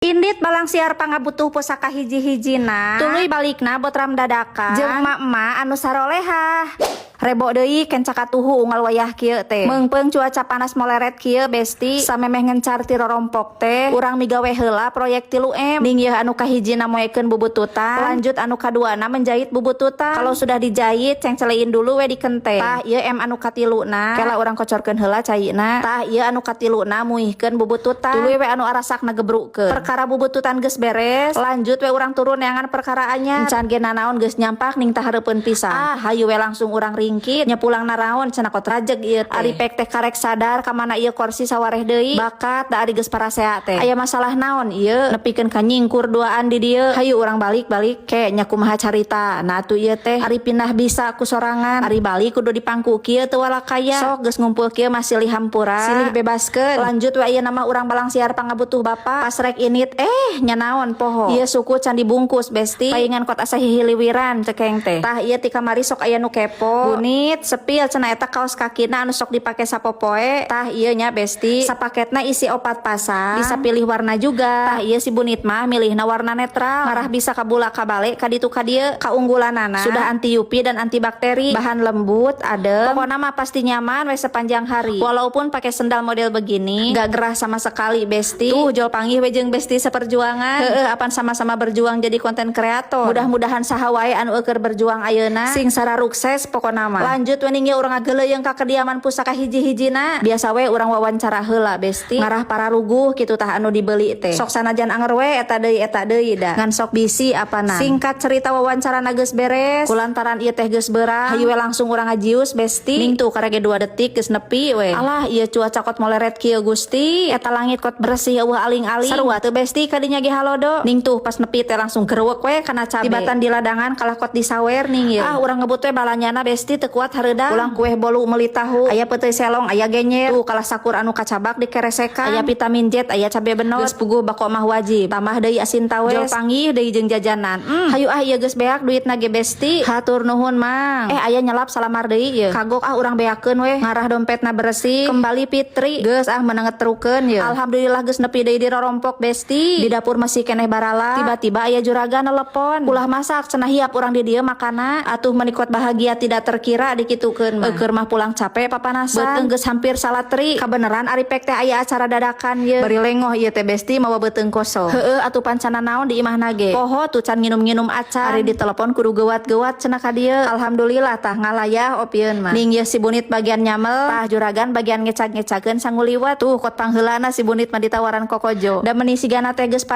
Indit balangsiar pangabutuh pusaka hiji-hijina. Tuluy balikna botram dadakan jeung emak-emak anu sarolehah. Rebo deui kenca katuhu unggal wayah kieu teh. Meungpeung cuaca panas moleret kieu, besti, samemeh ngencar ti rorompok teh, urang migawe heula proyek 3M. Ning yeuh anu kahijina moekeun bubututan, lanjut anu kaduana menjahit bubututan. Kalau sudah dijahit, cengcelein dulu we di kenteng. Tah, ieu M anu katiluna, kela urang kocorkeun heula caina. Tah, ieu anu katiluna muihkeun bubututan. Tuluy we anu arasakna gebrukeun. Perkara bubututan geus beres, lanjut we urang turun neangan perkara anyar. Encan ge nanaon geus nyampak ning tahareupeun pisan. Ah, hayu we langsung urang ringkit nya pulang naraon cenah, kot rajeg ieu teh. Ari pek teh karek sadar ka mana ieu kursi sawareh deui. Bakat da ari geus parasea teh. Aya masalah naon ieu nepikeun ka nyingkur duaan di dieu? Hayu urang balik-balik ke nya, kumaha carita. Nah, atuh ieu teh ari pindah bisa ku sorangan, ari balik kudu dipangku kieu teu walakaya. Sok geus ngumpul kieu masih hampura silih bebaskeun. Lanjut we, ieu nama urang balangsiar pangabutuh bapak. Pas rek init, eh, nya naon poho. Ieu suku can dibungkus, besti. Paingan kot asa hihiliwiran cekeng teh. Tah, ieu ti kamari sok aya nu kepo. Bunit, spill cenah eta kaos kakina anu sok dipake sapopoe. Tah, ieu nya, besti, sapaketna isi opat pasang, bisa pilih warna juga. Tah, ieu si Bunit mah milihna warna netral. Marah bisa kabulak kabalik ka ditu ka dieu. Kaunggulanana sudah anti UV dan antibakteri, bahan lembut, adem. Pokoknya mah pasti nyaman we sepanjang hari. Walaupun pakai sendal model begini, gak gerah sama sekali, besti. Tuh, jol panggih we jeung besti seperjuangan. Heeh, apan sama-sama berjuang jadi konten kreator. Mudah-mudahan saha wae anu eueur berjuang ayeuna sing sararukses pokona mah. Lanjut we, ning urang ngageleuyeng ka kediaman pusaka hiji-hijina. Biasa we urang wawancara heula, besti. Ngarah pararuguh kitu tah anu dibeli teh. Sok sanajan anger we eta deui, eta deui, da. Ngan sok bisi apana. Singkat cerita, wawancara geus beres. Kulantaran ieu teh geus beurang, hayu we langsung urang ngajius, besti. Ning tuh karege 2 detik geus nepi we. Alah, ieu cuaca kot moleret kieu Gusti. Eta langit kot bersih, euweuh aling-aling. Sarua teu, besti, kadinya ge halodo. Ning tuh pas nepi teh langsung gerewek we kana cabe. Tibatan di ladangan kalah kot disawer ning ieu. Ah, urang ngebut we balanyana, besti, teu kuat hareudang. Pulang kue bolu meuli tahu, aya peuteuy selong, aya genyer. Tuh kalah sakur anu kacabak dikeresekan. Aya vitamin Z, aya cabe benot. Geus puguh bako mah wajib. Tambah deui asin tawes. Jol panggih deui jeung jajanan. Hayu ah, ieu geus beak duitna ge, besti. Hatur nuhun, Mang. Eh, aya nyelap salamar deui ieu. Kagok ah, urang beakeun we. Ngarah dompetna bersih. Kembali Fitri. Geus ah, meunang ngetrukeun ye. Alhamdulillah geus nepi deui di rorompok, besti. Di dapur masih keneh barala. Tiba-tiba aya juragan telepon. Ulah masak cenah, hiap urang di dieu makana. Atuh meuni kot bahagia tidak terkira dikitukeun mah. Eueur mah pulang capek papanasan. Beuteung geus hampir salatri. Kabeneran ari pek teh aya acara dadakan ye. Bari lengoh ieu teh, besti, mawa beuteung kosong. Heueuh atuh, pancana naon di imahna ge. Poho tuh can nginum-nginum acan. Ari ditelepon kudu gewat-gewat cenah ka dieu. Alhamdulillah tah ngalayah opieun mah. Ning ye si Bunit bagian nyamel, tah juragan bagian ngecag-ngecageun sangu liwat. Tuh kot pangheulana si Bunit mah ditawaran kokojo. Da meuni sigana teh geus.